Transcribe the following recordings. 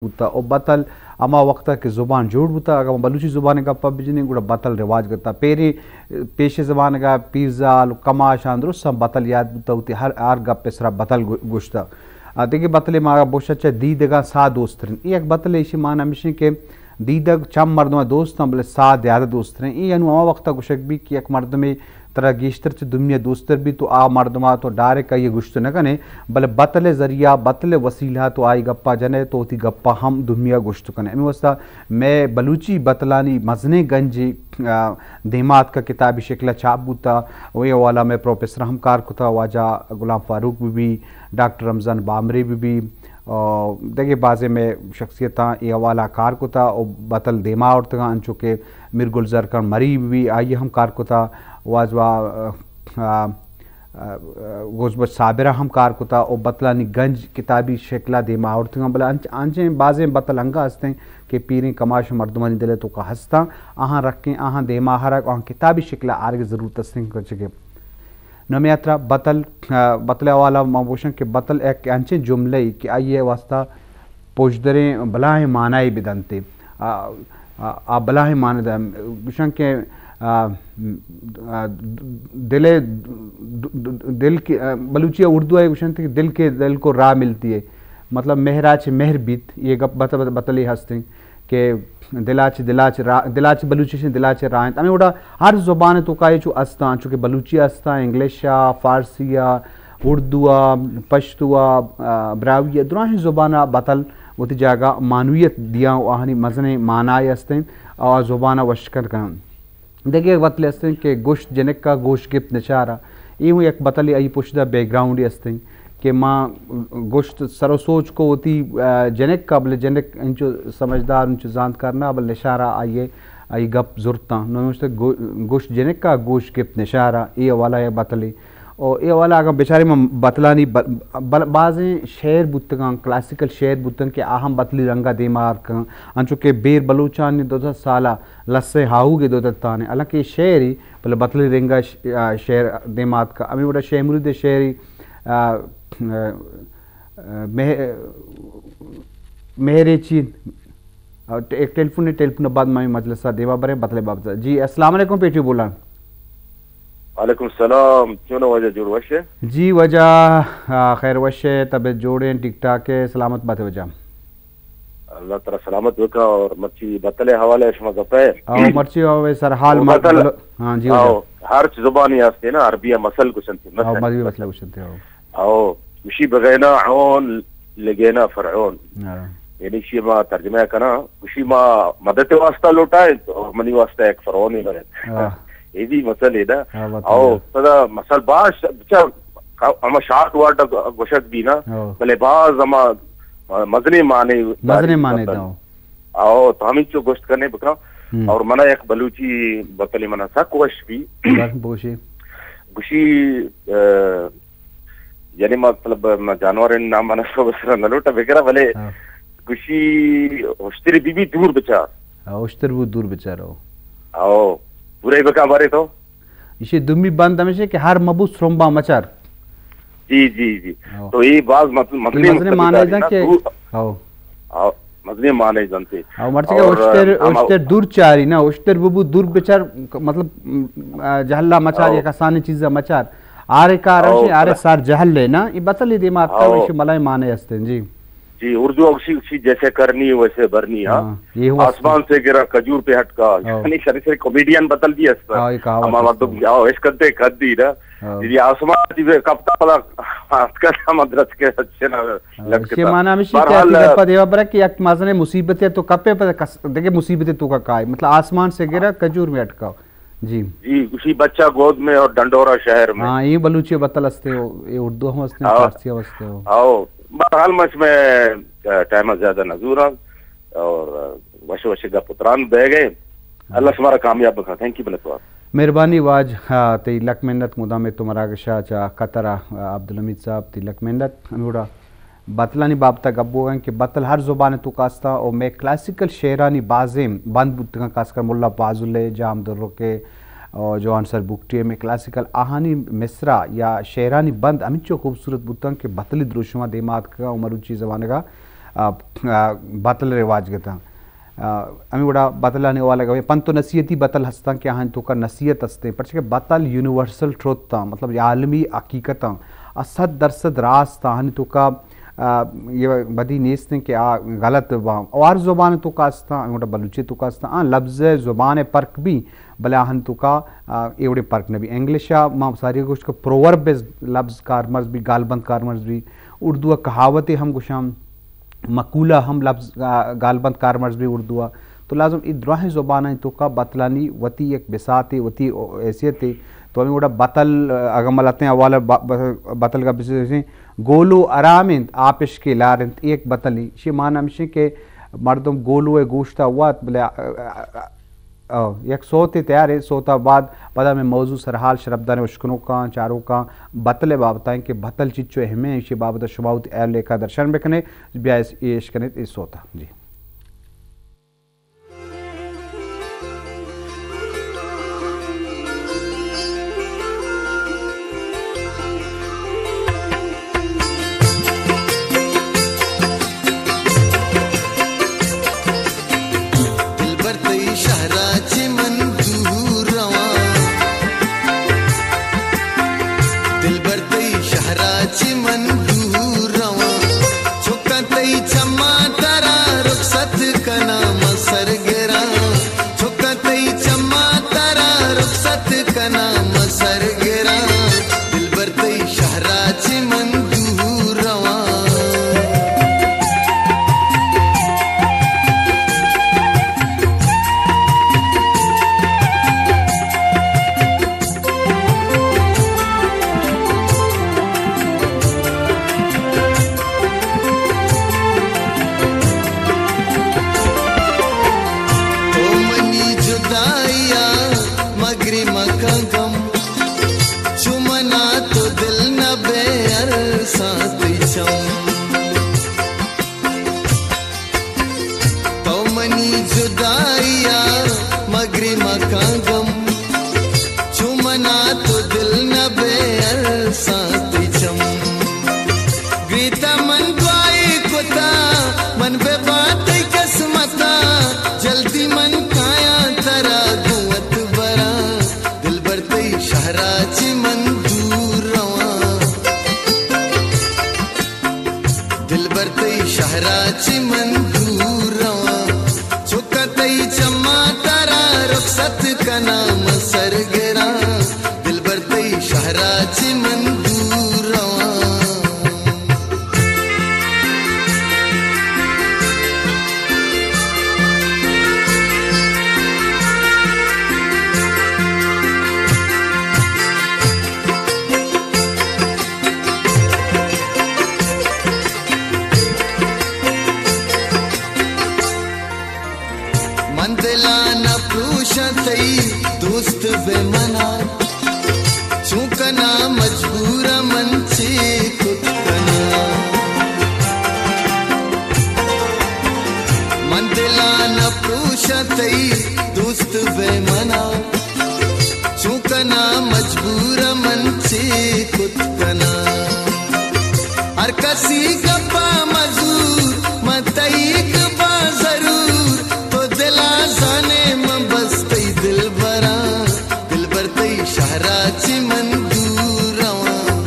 بوتا۔ او بتل ہما وقتا کہ زبان جوڑ بوتا، اگر ما بلوچی زبان گپا بجنیں، گڑا بتل رواج گتا۔ پیریں، پیش زمانگا پیرزال و کماشاں درستاں بتل یاد بوتا، وتی ہر، ہر گپ سرا بتل گو-، گوشتا۔ آ، دگہ بتلے ما اگاں بوشا چہ دیدگاں ساہ دوستریں۔ اے یک بتلے، ایشی معنی ہمیشیں کہ دیدگ چم مردماں دوستاں، بلے ساہ زیادہ دوستریں۔ اے انو ہما وقتا گوشگ بی کہ یک مردمے ترا گیشتر چہ دومی ء دوستر بیت، تو آ مردم ء تو ڈائریکٹ آئی ء گوشت نہ کن ئے، بلے بتل ء ذریعہ، بتل ء وسیلہ تو آئی گپ ء جن ئے، تو وتی گپ ء ہم دومی ء گوشت کن ئے۔ ہمے واسطہ مئے بلوچی بتلانی مزنیں گنجے، آ، دیما اتکہ، کتابی شکل ء چاپ بوتہ، و اے حوالہ ء مئے پروفیسر ہم کار کتہ، واجہ غلام فاروق بہ بی، ڈاکٹر رمضان بامری بہ بی، آ، دگہ بازیں مئے شخصیتاں اے حوالہ ء کار کتہ و بتل دیما آورتگاں، انچو کہ میر گلزار خان مری بہ بی، آئی ء ہم کار کتہ، واجہ، آ، آ، آ، گوز بخش صابر ء ہم کار کتہ و بتلانی گنج کتابی شکل ء دیما آورتگاں، بلے انچ-، انچیں بازیں بتل انگہ ہستیں کہ پیریں کماش مردمانی دل ء توکا ہستاں، آہاں رکیں، آہاں دیما آرگ، آہاں کتابی شکل ء آرگ ء ضرورت ہستیں، چکہ نوں ہمے ہاترا بتل، آ، بتل ء حوالہ ما گوشاں کہ بتل یک انچیں جملہ ای کہ آئی ء واسطہ پژدریں بلاہیں معنی بدنت۔ آ، آ، آ بلاہیں معنی دنت۔ گوشاں کہ، آ، آ، دل ء، دل کی، آ، بلوچی ء اردو ء گوشنت کہ دل کے، دل کو راہ ملتی ہے۔ مطلب مہر ء چہ مہر بیت، یہ گپ بت-، بت-، بتلی ہستیں۔ کہ دلا چہ، دلا چہ را-، دلا چہ بلوچی شیں، دلا چہ راہ انت۔ ہمے وڑا ہر زبان توکا اے چو استاں، چونکہ بلوچی استاں، انگلش ء، فارسی ء، اردو ء، پشتو ء، آ، براہوئی ء، دراہیں زبان ء بتل وتی جاگہ معنویت دیاں و آہانی مزنیں معنی استیں، آ زبان ء وشکر کناں۔ دگہ یک بتلے استیں کہ گوشت جنک ء گوش گپت نچار ء۔ اے ہوں یک بتلے آئی پشت ء بیک گراؤنڈے استیں کہ ما گوشت سر و سوچ کو وتی، آ، جنک ء، بلے جنک انچو سمجھدار، انچو زانتکار نہ، بلے نشار ء آئی ء، آئی گپ زرتاں۔ نوں گوشت گو-، گوشت جنک ء گوش گپت نشار ء، اے حوالہ ء بتلے۔ او اے حوالہ اگاں بچارے من بتلانی ب-، بل-، بازیں شعر بوتگاں، کلاسیکل شعر بوتن کہ آ ہم بتلی رنگ ء دیما آرکاں۔ انچو کہ بیر بلوچانی دو سد سال ء لسیں ہاہوگے دو دتانے، حالانکہ اے شعرے، بلے بتلی رنگ ء ش-، آ، شعر دیما آتکا۔ ہمے وڑا شے مرید ء شعرے، آ، آ، مہ-، مہرے چین۔ آ، ٹ-، ایک ٹیلیفون ہے، ٹیلیفون بعد میں مجلس ء دیما بریں بتلے بابت۔ جی، السلام علیکم، پیٹی بولان۔ وعلیکم السلام، چون واجہ، جوڑ وش ئے؟ جی واجہ، آ، خیر وش ئے، طبیعت جوڑ ئے، ٹھیک ٹھاک ئے، سلامت بات ئے واجہ۔ اللہ تعالی سلامت بکا۔ اور مرچی بتل ء حوالہ ء شما گپ ء۔ او مرچی او سرحال او ما بتل، بلو-، ہاں جی، او واجہ۔ ہر چ زبانی ہستے نا، عربی ء مثل گوشنتے، او مثل۔ مذہبی مسئلہ گوشنتے، او۔ او گوشی بغینا عون لگینا فرعون۔ ہاں۔ یعنی شی ما ترجمہ کنا، گوشی ما مدد واسطہ لوٹائیں اور منی واسطہ ایک فرعون ہی بنے۔ ہاں۔ اے بھی مثل ہے نا۔ ہاں، بات او ہے۔ پدا مثل باش، بچا، ہما شارٹ ورڈ گوشگ بھی نا، ہاں۔ بلے باز ہما مزنیں معنی مزنیں داری معنی بتل۔ دا۔ او تو ہمیں چو گوشت کرنے بکا۔ ہم۔ اور منا یک بلوچی بتلی منا سک وش بھی۔ بر بوشی۔ گوشی، آ، یعنی مطلب ما جانور نام منا سو بسر نہ لوٹا بکرا، بلے ہاں۔ گوشی اشتری بی بی دور بچار۔ ہاں، اشتر بو دور بچار ہو۔ او، پورے بکا بارے تو۔ ایشی دومی بند ہمیش کہ ہر مبو سرمبا مچار۔ جی، جی، جی۔ ہاں۔ تو یہ باز مت-، مزنی مزنی مطلب معنی داری دا نا، کہ دور-، ہاں۔ ہاں، مزنی معنی دنتے۔ ہاں، مرچی کہ اور، اشتر، ہم، اشتر دور چاری نا، اشتر ببو دور بچار، مطلب، م، آ، جہلا مچار، ہاں۔ یا کسانی چیزا مچار۔ آرے کار ہاں، ہمشی، آرے بلا۔ سار جہل ہے نا، یہ بتلی دیما آتا ہاں۔ وشی ملائی معنی ہستن، جی۔ جی، اردو اگشی، اگشی جیسے کرنی ویسے بھرنی، ہاں۔ ہاں، یہ ہوا آسمان سے گرا کھجور پہ ہٹکا۔ ہاں۔ یعنی سری سری کامیڈین بتل بھی ہستا۔ ہاں، یہ کہاوت ہما ہستا۔ مردم، ہاں، اس کدے کدی نا۔ ہاں۔ جی، آسمان تی کپتا پدا ہاتھ کا مدرس کے اچھے نا ہاں، لٹکتا۔ یہ معنی ہمیشی کہ بہرحال، آتی گپا دیوا برا کہ یک مزنے مصیبت ہے تو کپے پدا کس-، دیکھے مصیبت تو کا کائے۔ مطلب آسمان سے گرا کھجور میں اٹکا۔ جی۔ جی، اسی بچہ گود میں اور ڈنڈورا شہر میں۔ ہاں، یہ بلوچی بتل ہستے ہو، یہ اردو ہم ہستے ہو، ہاں۔ فارسی ہم ہستے ہو۔ ہاں، بہرحال مچ میں، آ، ٹائم زیادہ نہ زورا اور، آ، وش وش گپ و تران بہ گئے۔ اللہ شمارا کامیاب بکا۔ تھینک یو، منتوار۔ مہربانی واج، آ، تئی لک منت مدام تو مراگشا چا قطر آ، آ، عبدالحمید صاحب تئی لک منت۔ ہموڑا بتلانی بابت ء گپ بوگ ء کہ بتل ہر زبان ء توکا استاں و مئے کلاسیکل شعرانی بازیں بند بوتگاں، خاص کر ملا فاضل ء، جام درک ء، و جوان سر بگٹی ء، مئے کلاسیکل آہانی مصرع یا شعرانی بند ہمینچو خوبصورت بوتاں کہ بتلی دروشم ء دیما اتکگاں و مروچی زمانگ ء، آ، آ، بتل رواج گتاں۔ آ، ہمیں وڑا بتلانی حوالہ گویں پنت و نصیحتی بتل ہستاں کہ آہانی توکا نصیحت ہستیں، پرچہ کہ بتل یونیورسل ٹروتھ تاں، مطلب عالمی حقیقت تاں، آ صد درصد راست تاں، آہانی توکا، آ، یہ بدی نیستیں کہ آ غلط باں۔ او ہر زبان توکا ہستاں، ہمیں وڑا بلوچی توکا ہستاں، آ لفظ زبان پرک بھی، بلے آہانی توکا، آ، اے وڑیں پرک نہ بی۔ انگلش ء ما ساری گوشت کہ پرووربز لفظ کارمرز بی، گالبند کارمرز بی۔ اردو ء کہاوتے ہم گوشاں، مقولہ ہم لفظ، آ، گالبند کارمرز بی اردو ء۔ تو لازم اے دراہیں زبانانی توکا بتلانی وتی یک بساتے، وتی حیثیتے۔ تو ہمیں وڑا بتل، آ، اگاں ما لتیں حوالہ ب-، ب-، بتل کا بسیں، گولو حرام انت، آپش کے لار انت، اے یک بتلی۔ شی مان ہمشیں کہ مردم گولو ء گوشت ء وات، بلے، آ، آ، آ، او، یک سوتے تیارے، سوتا بعد پدا ہمے موضوع سرحال شرپداریں اشکنوکاں، چاروکاں بتل ء بابت ء کہ بتل چچو اہم ایں، ایشی بابت ء شما وتی اہل لیکہ درشان بکنے، بیا اس-، اے اشکنیت اے سوتا۔ جی۔ دلبر تئی شہرا چہ من دور رواں، دلبر تئی شہرا چہ من دور رواں، چکاں تئی چماں ترا رخصت کناں من سرگراں، چکاں تئی چماں ترا رخصت کناں من سرگراں، دلبر تئی شہرا چہ من دور رواں۔ تو منی جدائی ء مگری مکن گم، چو منا تو دل نہ بے ارساں تئی چم۔ تو منی جدائی ء مگری مکن گم، چو منا تو دل نہ بے ارساں تئی چم۔ گریتا من دعائے کتا، من بہ بات تئی قسمتا، جلدی من کایاں ترا گوں وت براں، دلبر تئی شہرا چہ من دور رواں۔ دلبر تئی شہرا چہ من دور رواں، چکا تئی چماں ترا رخصت کناں من سرگراں، دلبر تئی شہرا چہ من دور رواں۔ من دلا نہ پروشاں تئی دوست بہ منا، چون کناں مجبوراں من چے کت کناں۔ من دلا نہ پروشاں تئی دوست بہ منا، چون کناں مجبوراں من چے کت کناں۔ ہر کسی گپا مزور، من تئیگ باں ضرور، تو دلا زانے من بس تئی دلبراں، دلبر تئی شہرا چہ من دور رواں۔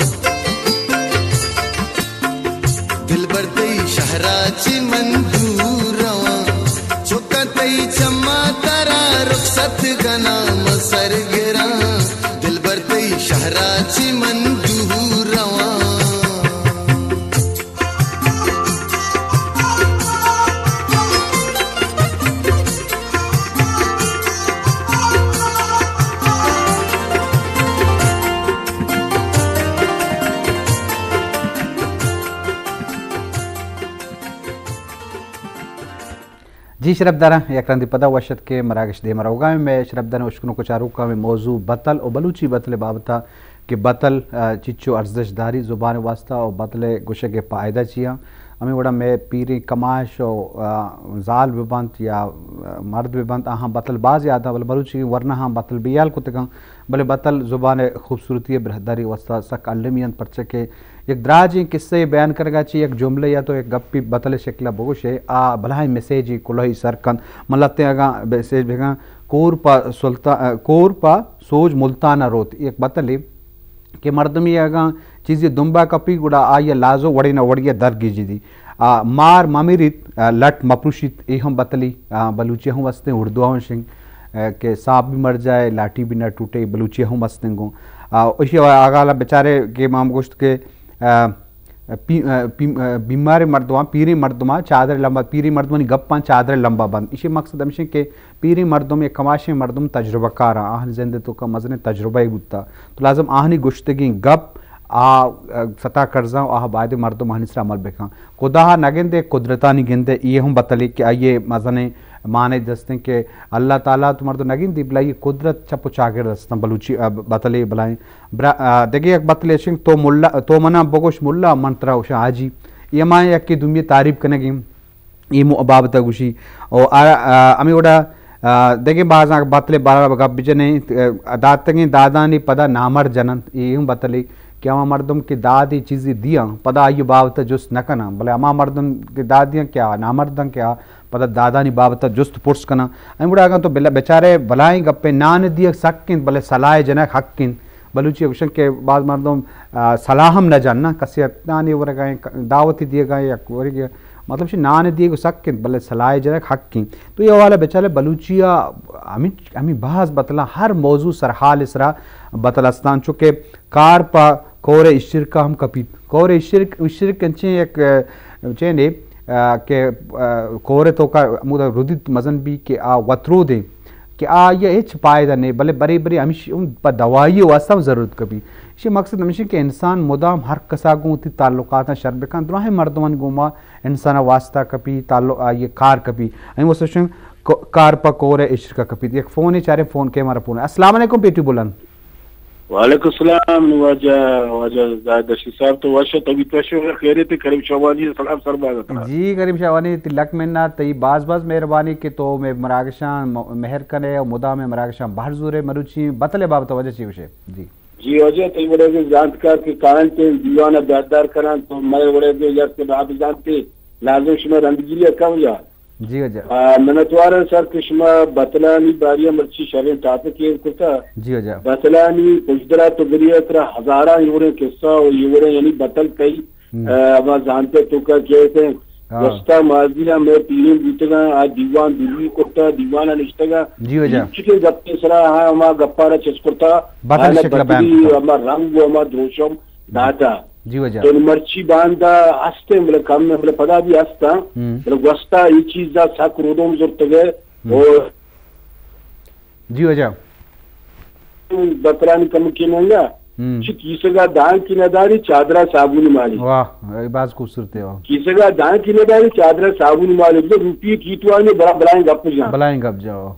دلبر تئی شہرا چہ من دور رواں، چکاں تئی چماں ترا رخصت کناں من سرگراں، دلبر تئی شہرا چہ من دور رواں۔ جی شرپداراں، یک رندے پدا وش اتک کہ مراگش دیم ء روگا ایں۔ مئے شرپداریں اشکنوک و چاروکاں ہمے موضوع بتل و بلوچی بتل ء بابت ء کہ بتل، آ، چچو ارزشت داری زبان ء واسطہ و بتل ء گوشگ ء پائدہ چی آں۔ ہمے وڑا مئے پیریں کماش و، آ، زال بہ بنت یا، آ، مرد بہ بنت، آہاں بتل باز یات آں، بلے بلوچی ورناہاں بتل بے ہیال کتگ آں۔ بلے بتل زبان ء خوبصورتی ء برہداری ء واسطہ سک المی انت، پرچہ کہ یک دراجیں قصہ ءِ بیان کنگ ءَ چہ یک جملہ یا تو یک گپے بتل ءِ شکل ءَ بگوش ئے، آ بلاہیں میسیجے کلوہی سر کنت۔ من لہتیں اگاں میسیج بگاں، کور پہ سلطان، کور پہ سوج ملتان ءَ روت۔ یک بتلے کہ مردمے اگاں چیزے دمب ءَ کپی گڑا آئی ءَ لازم وڑے نہ وڑے ءَ درگیجی دی۔ آ، مار مہ مریت، آ، لٹ مہ پروشیت، اے ہم بتلے، آ، بلوچی ہم استیں، اردو ہم شنگ، آ، کہ سانپ بھی مر جائے، لاٹھی بھی نہ ٹوٹے، بلوچی ہم استیں گوں۔ آ، اشی اگالا بیچارے کہ مام گوشت کہ، آ، پی-، آ، پی-، آ، بیماریں مردماں، پیریں مردماں چادر لمبا، پیریں مردمانی گپاں چادر لمبا بند۔ اشی مقصد ہمشیں کہ پیریں مردم یا کماشیں مردم تجربہ کاراں، آہانی زند توکا مزنیں تجربہ بوتا۔ تو لازم آہانی گوشتگیں گپ آ، آ، ستا کرزاں، آ باید مردم آہانی سرا عمل بکن۔ خدا نگندے، قدرتانی گندے، یہ ہم بتلے کہ آئیے مزنیں معنی دستیں کہ اللہ تعالیٰ تو مردم نگندی، بلے یہ قدرت چپ و چاگرد دستاں بلوچی، آ، بتلے بلائیں۔ برا-، آ، دگہ یک بتلے شنگ تو ملا، تو منا بگوش ملا، من ترا گوشاں حاجی۔ یہ ما یکی دومی تعریف کنگیں۔ اے مو-، بابت ءَ گوشی۔ او آ، آ، ہمے وڑا، آ، دگہ بازاں بتلے بارا گپ بجنیں، آ، داتگیں دادانی پدا نامرد جننت۔ اے ہم بتلے کہ ہما مردم کہ دادے چیزے دیاں، پدا آئی بابت ءَ جست نہ کناں، بلے ہما مردم کہ داد دیاں کہ آ نامرداں کہ آ پدا دادانی بابت ءَ جست پرس کناں۔ ہمے وڑا اگاں تو بلا-، بیچارے بلائیں گپے، نان دیگ سک انت، بلے صلاح جنگ حق انت۔ بلوچی گوشن کہ بعض مردم، آ، صلاح ہم نہ جناں، کسے اتانی ورگا ایں، دعوتی دیگا ایں، یک ورگے، مطلب چی نان دیگ سک انت، بلے صلاح جنگ حق انت۔ تو یہ حوالہ بچالے بلوچی ءَ ہمیں، ہمیں بحث بتلا ہر موضوع سرحال سرا بتلستان، چونکہ کار پہ کور اشرکا ہم کپیت۔ کور اشرک، اشرک انچیں یک، آ، چینے، آ، کہ، آ، کور توکا مودا ردیت مزن بی کہ آ وترودیں۔ کہ آئی ءَ ہچ پائدہ نے، بلے برے برے ہمیش اوں پہ دوائی ءِ واستہ ہم ضرورت کپی۔ ایشی مقصد ہمیش کہ انسان مدام ہر کسا گوں وتی تعلقاتاں شر بکن، دراہیں مردمانی گوما انسان ءِ واستہ کپی، تعلق، آئی ءِ کار کپی۔ ہمے واسطہ شن ک-، کار پہ کور ءِ عشق ءَ کپی۔ یک فونے چاریں، فون کہ مارا فون۔ السلام علیکم پیٹی بلند۔ وعلیکم السلام واجہ، واجہ زاہد رشید صاحب، تو وش ات؟ طبیعت وش ات؟ خیریت؟ کریم شاہوانی سلام سر باز ات۔ جی کریم شاہوانی، تئی لک منت، تئی باز باز مہربانی کہ تو مئے مراگشاں م-، مہر کنے و مدام مئے مراگشاں بہر زورے۔ مروچی بتلے بابت واجہ چی گوشے؟ جی۔ جی واجہ، تئی وڑے کہ زانتکار کہ کاینت دیوان ءَ بیادار کنن، تو مئے وڑے کہ یک کہ باب زانتے لازم شما رندگیری ءَ کم یا۔ جی واجہ۔ آ، منتوار آں سر کہ شما بتلانی باری ءَ مرچی شریں ٹاپک ایر کتا۔ جی واجہ۔ بتلانی پژدرا تو بری ءَ ترا ہزاراں ایوریں قصہ و ایوریں یعنی بتل تئی، ہم۔ آ، ہما زانتے توکا کیت ہیں۔ ہاں۔ گوستا ماضی ءَ مئے پیریں بوتگاں، آ دیوان دلوی کرتا، دیوان ءَ نشتگاں۔ جی واجہ۔ چکے گپے سرا ہاں ہما گپا را چست کرتا، بتل آنا شکل بیان بدلی کرتا۔ ہما رنگ و ہما دروشم داتا۔ جی واجہ۔ تو مرچی باندا ہستیں، بلے کم ہیں، بلے پدا بھی ہستاں۔ ہم۔ بلے گوستا یہ چیز دا سک رودوم زرتگے۔ ہم۔ اور جی واجہ۔ بتلانی کم کے ننگا۔ ہم۔ چی کیسگا دان کی نداری، چادرا صابون مالی۔ واہ، یہ باز خوبصورت ہے، واہ۔ کیسگا دان کی نداری، چادرا صابون مالی۔ بلے روپی کی تو آنے بڑا بلائیں گپ جان۔ بلائیں گپ جاؤ۔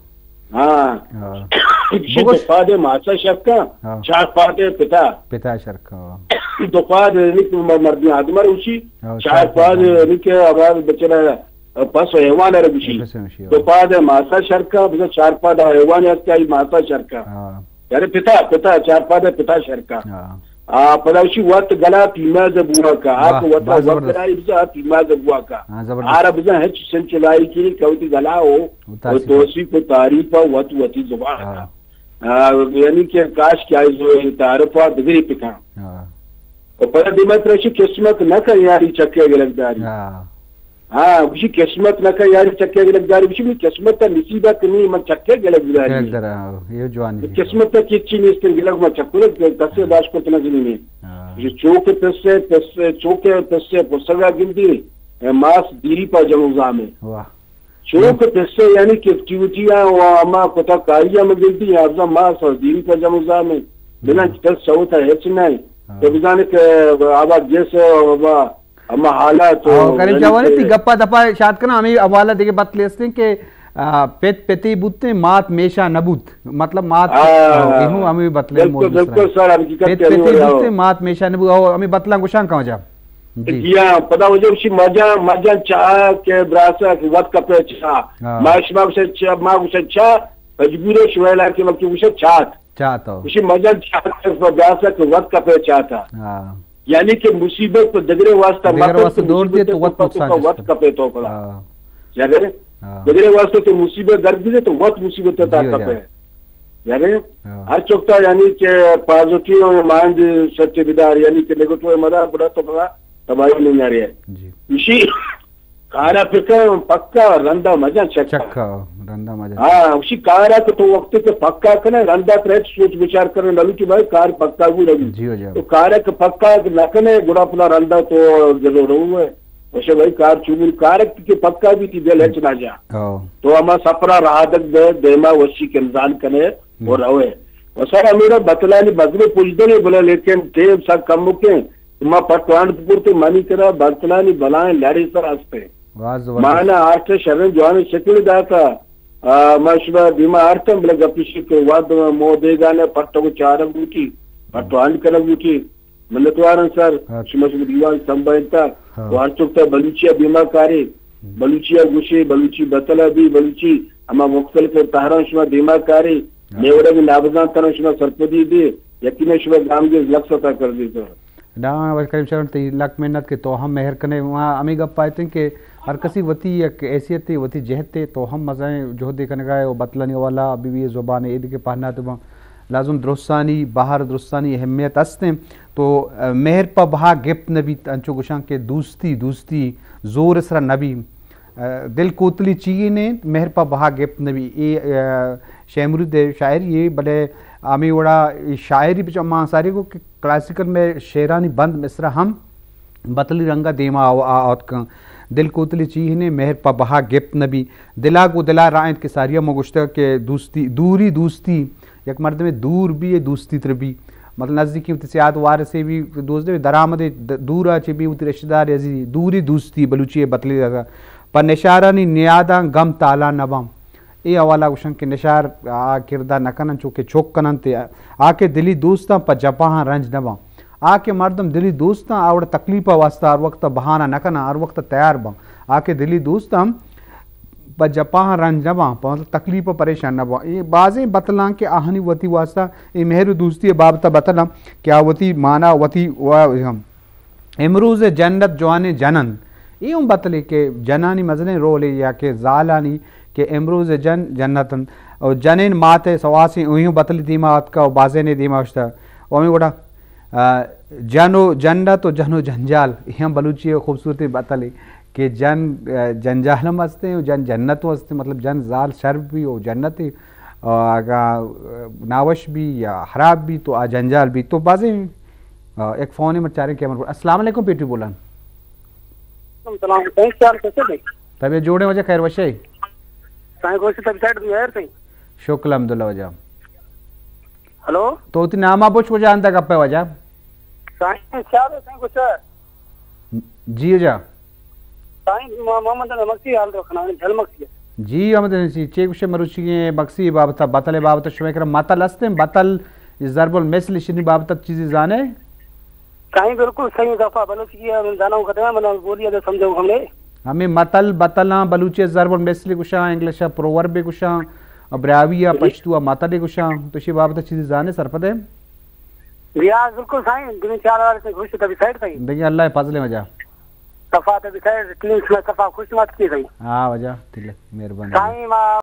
ہاں۔ ہاں۔ ایشی بگوش۔ دو پادے ماسا شرکا، ہاں۔ چار پادے پتا۔ پتا شرکا۔ دو پاد نی کہ م-، مردی آدم روشی، ہاں، چار چار پاد پاد۔ نی کہ آواز بچنا پس و حیوان رگوشی۔ پس و حیوان۔ دو پاد ماسا شرکا، بزن چار پاد حیوان است کہ آئی ماسا شرکا۔ ہاں۔ یعنی پتا، پتا، چار پاد پتا شرکا۔ ہاں۔ آ، پدا وشی وت گلا پیماز بوا کا۔ آ واہ، کہ وت باز وت زبردست۔ گلا بزا پیماز بوا کا۔ ہاں، زبردست۔ آرا بزا ہچ سنچ لائی کی کوتی گلا ہو، و و توصیف۔ توصیف و تعریف وت وتی زبان۔ ہاں۔ آ، یعنی کہ کاش کہ آئی زو تعارف دگری پکا۔ ہاں۔ و پدا دیما ترشی قسمت نہ کن یاری چکے گلگداری۔ ہاں۔ ہاں، گوشی قسمت نہ کن یاری چکے گلگداری، گوشی منی قسمت تا نصیب ء کہ نی من چکے گلگداری۔ گلگدار، ہاں، یہ جوانی ہے۔ قسمت تا کچی نیست، گلگ ما چکولت کسے داشت کرت نہ زمین۔ ہاں۔ گوشی چوک پسے، پسے، چوک پسے پسگا گندی، اے ماس دیری پا جمو زامے۔ واہ۔ چوک پسے یعنی کہ ایکٹیویٹی آ و اما کتا کاری آ مگندی، ابزا ماس دیری پا جمو زامے۔ بنا ہاں۔ پس سوتا ہچ نہیں۔ ہاں۔ تو بزانے کہ آبا گیس، آبا ہما حالات او، کریم یعنی شاہ والی، کہ تی گپا دپا شاد کنا، ہمیں حوالہ دیگه بات لیستیں کہ، آ، پت پتی بوتیں، مات میشا نبوت۔ مطلب، مات، آ، آ، ہوں ہمیں بتلے بالکل، موضوع سرا۔ بالکل سر، حقیقت پت کہہ رہے پتی ہو۔ بوتیں، مات میشا نبوت۔ او، ہمیں بتلاں گوشاں کہاں جا۔ جی۔ جی ہاں، پدا وجہ اسی مجاں، مجاں چاہ کہ براسا کہ وقت کپے چاہ۔ ہاں۔ ما شما گوشے چاہ، ما گوشے چاہ، مجبور شما علاقے وقت گوشے چاہ۔ چاہ تو۔ اسی مجاں چاہ کہ براسا کہ وقت کپے چاہ تا۔ ہاں۔ یعنی کہ مصیبت تو دگرے واسطہ دگرے مکن واسطہ تو دور دے مصیبت تو تو وت پتو نقصان کا چست۔ وت کپے تو کلا۔ ہاں۔ یعنی ہاں۔ دگرے واسطہ تو مصیبت در دے تو وت مصیبت تا جی ہو جا۔ کپے۔ یعنی ہاں۔ ہر چکتا یعنی کہ پازیٹیو مائنڈ سچ بدار، یعنی کہ نیگیٹو مدار بڑا تو کلا تباہی نہیں آ رہی ہے۔ جی۔ اسی کارا پکا، پکا رندا مجا چکا۔ چکا، رندا مجا۔ ہاں، اسی کارا کہ تو وقت کے پکا کنے، رندا ترے سوچ بچار کرنے لگی کہ بھائی کار پکا بھی لگی۔ جی ہو جا۔ تو کارا کہ پکا نہ کنے، گڑا پدا رندا تو ضرور ہو ہے۔ وشے بھائی کار چومن کار کہ پکا بھی تھی دل ہچ نہ جا۔ ہاں۔ تو ہما سفرا راہ دک دے، دیما وشی کنزان کنے ہم۔ اور روے۔ وسارا میرا بتلانی بزم پوجدنے بلا، لیکن ٹیم سا کم کے ما پٹوان پورتے منی کرا بتلانی بلائیں لڑے سر ہستے۔ واہ زبردست۔ مانا آرٹ شرن جوان شکل داتا۔ آ، ما شما دیما آرتم بلے گپی شی کہ واد مو دیگانے پٹو چارگ بوٹی، پٹو ہانڈ کنگ بوٹی۔ منتوارن سر، ہاں۔ شما شما دیوان سمبھالتا۔ ہاں۔ و ہر چکتا بلوچی دیما کاری، ہم۔ بلوچی گوشے، بلوچی بتلا بھی، بلوچی اما مختلف تہران شما دیما کاری، ہاں۔ میوڑا بھی نابزان تران شما سرپدی دے، یقینا شما گام کے لکھ ستا کر دیتا۔ ڈاں وش کریم شرن تئی لک محنت کہ تو ہم مہر کنے۔ ما ہمیں گپ پائتیں کہ ہر کسی وتی یک حیثیت، وتی جہت، تو ہم مزائیں جہدے کنگا ہے و بتلانی والا ابھی بھی زبان عید کے پہنا تو لازم درستانی، بہر درستانی اہمیت ہستیں۔ تو، آ، مہر پہ بہا گپت نبی، انچو گشاں کہ دوستی، دوستی زور سرا نبی۔ آ، دل کوتلی چیئے نے، مہر پہ بہا گپت نبی۔ اے، آ، شے مرید شاعری اے، بلے ہمیں وڑا اے شاعری بچ اما ساری کو کہ کلاسیکل میں شعرانی بند مصرع ہم بتلی رنگا دیما آ-، آ-، آتکاں۔ دل کوتلی چیہنے مہر پہ بہا گپت نبی۔ دلا گو دلا رائنت کہ ساریا ما گوشتگ کہ دوستی، دوری دوستی، یک مردمے دور بی، اے دوستی تر بی۔ مطلب نزدیکی وتی سیاد وارثے بی، دوست بی، درآمدے د-، دورا چہ بی وتی رشتہ دار عزیز۔ دوری دوستی بلوچی بتلی رنگا۔ پہ نشارانی نیاداں گم تالان نباں۔ اے حوالہ گوشن کہ نشار آ کردار نہ کنن، چو کہ چک کنن تے آ کہ دلی دوستاں پہ جپاہاں رنج نہ باں۔ آ کہ مردم دلی دوستاں آ وڑ تکلیف واسطہ ہر وقت بہانہ نہ کنن، ہر وقت تیار باں۔ آ کہ دلی دوستاں پہ جپاہاں رنج نہ باں، پہ مطلب تکلیف پریشان نہ باں۔ اے بازیں بتلاں کہ آہانی وتی واسطہ اے مہر و دوستی بابت بتلاں کہ آ وتی مانا وتی و ہم امروز جنت جوانیں جن انت۔ اے اوں بتلے کہ جنانی مزنیں رولے یا کہ زالانی کہ امروز جن جنت انت۔ و جنین مات سواسیں اوہیوں بتلی دیما آتکا و بازینے دیما اشتا۔ و ہمیں وڑا، آ، جن و جنت و جن و جنجال، اے ہم بلوچی خوبصورتیں بتلے کہ جن، آ، جنجال ہم ہستیں و جن جنت ہم ہستیں، مطلب جن زال شر بی و جنت، آ، اگا، آ، ناوش بی یا خراب بی تو آ جنجال بی تو بازیں آ، یک فونے من چاریں کہ امر۔ السلام علیکم پیٹی بولان۔ سلام، سائیں، کیا حال ہے؟ طبیعت جوڑیں واجہ، خیر وشے؟ سائیں، خوش، طبیعت سائیڈ میں خیر سائیں۔ شکر الحمدللہ واجہ۔ ہلو؟ تو وتی نام ءَ بوش واجہ، اندا گپ ءَ واجہ۔ سائیں، کیا حال ہے سائیں، خوش ہے؟ جی واجہ۔ سائیں، ما-، محمد مکسی حال رکھنا ہے، جھل مکسی ہے۔ جی، محمد مکسی، چے گوشے مروچی مکسی بابت، بتل بابت شمے کرا متل ہستیں، بتل ضرب المثل، اشنی بابت چیزی زانے؟ سائیں، بالکل صحیح دفعہ بلوچی ہے، من زاناں کتنا، من بولی ہے، سمجھاؤں ہم نے۔ ہمیں متل، بتلاں، بلوچی ضرب المثل گوشاں، انگلش پروورب گوشاں، براہوئی جی۔ پشتو متل گوشاں، تو اشی بابت چیزی زانے سرپد ہے؟ جی ہاں، بالکل سائیں، دنیا چار ہزار سے خوش تبی سائیڈ سائیں۔ دیکھیں، اللہ فضل واجہ۔ صفا تبی سائیڈ، ٹیم شما صفا خوش مت کی سائیں۔ ہاں واجہ، تلک، مہربانی۔ سائیں، ما